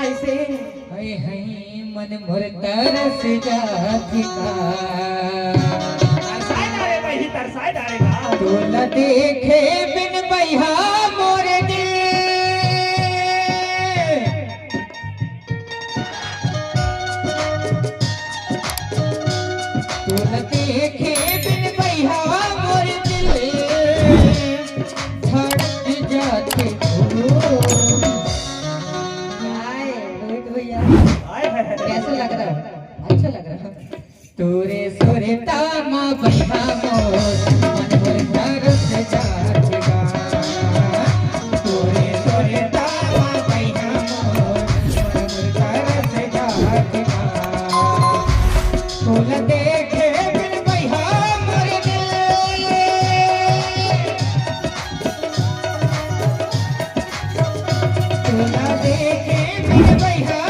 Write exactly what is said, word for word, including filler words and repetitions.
ऐसे। हाय हाय, मन मोर तरस जात का। तरसाए डारे बही, तरसाए डारे बा। तोला देखे बिन बइहा मोर दिल। तोला देखे बिन बइहा मोर दिल धड़क जाथे। हाय, रोहित भैया, हाय, हाय, हाय। कैसा लग रहा है? अच्छा लग रहा है। तोरे सुरता मा बइहा मोर, मन मोर तरस जात का। तोरे सुरता मा बइहा मोर, मन मोर तरस जात का। तोला देखे बिन बइहा मोर दिल। तोला देखे बिन बइहा